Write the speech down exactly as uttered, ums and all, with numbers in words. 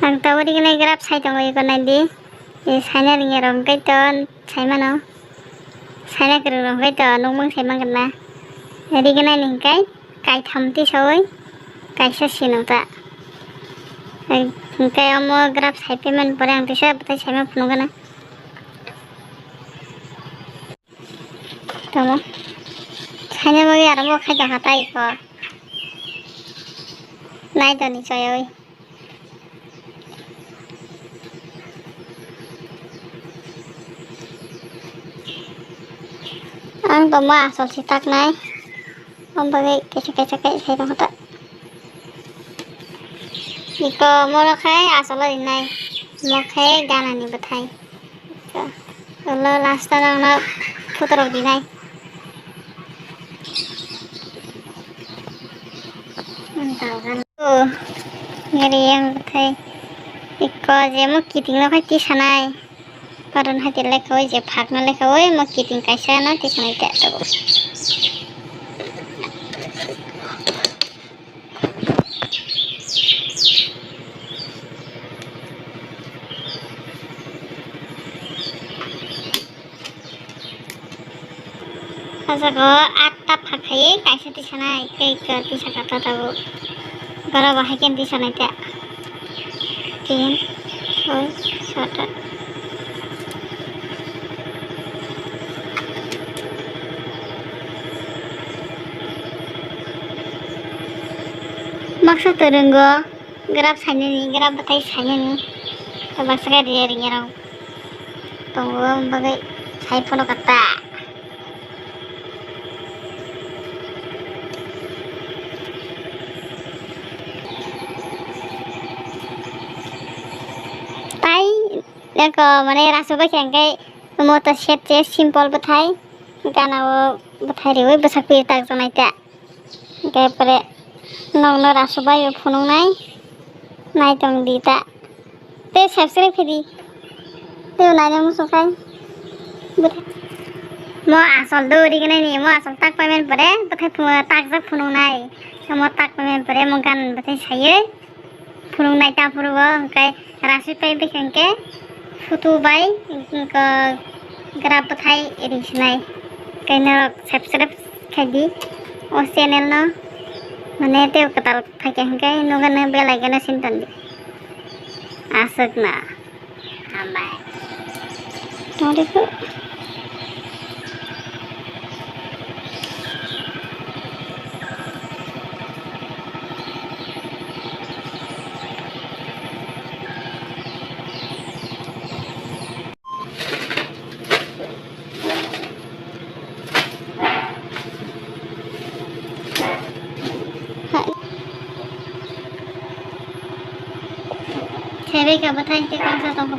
Ang tabuk rignai graph sai tongo, iko naidi. E saina ringya rok hwnkhe to sai mano. Saina kwrwng rok hwnkhe to nukmung sai mankha na. Rignai ni hwnkhe kaitham tisawi kaisa sinung ta. Hwnkhe omo graph sai phaimani pore ang teisa bwthai saima phunukgana. Tamo. Saina bagwi aro bo khaito kha tai ko. Nai to ni choyoi. Ang tongma asol si taknai. Om bagwi kaisa kaisa kai sai tongkha ta. Iko moro khai asol o rinai. Mo khai gana ni bwthai. Ulo last o nokno photo rok dinai. O, ngeri yang bwthai. Iko je mo kiting no khai tisanai. Karon hai te lekha oi je phak no lekha oi mo kiting kaisa no tisanai te tabuk. O jaga o atta phak khai kaisa tisanai, tei tisa kata tabuk. Borok bo hai khe tisanai ta. Tin, soi, sata. Baksa twrwngo, graph sainani, graph bwthai sainani. Baksa khe riya riya rok tongo, bagwi sai phano kata. Tai eko mane rasu bai khe hwnkhe moto set je simple bwthai gana o bwthai riwi bwsak phi tak janai ta. Hwnkhe pore nokno rasu bai phunuknai nai tong di ta. Tei subscribe khe di. Tei naina muchung khai. Bwthai. Mo asol do rignai ni, mo asol tak paiman pore, bwthai phu-, takjak phunuknai. Mo tak paiman pore, mo gan bwthai saye. Phunuknai ta phuru o, hwnkhe rasu pai bwkha hwnkhe photo bai, hwnkhe graph bwthai ri sinai. Hwnkhe norok subscribe khai di o channel no. Mane tei kwtal phaikha hwnkhe nokha nw bell icon no sin ton di. Aswk na. Hambai. Tong di kho. Hai. Sebai ka bwthai tei kangsa tongo.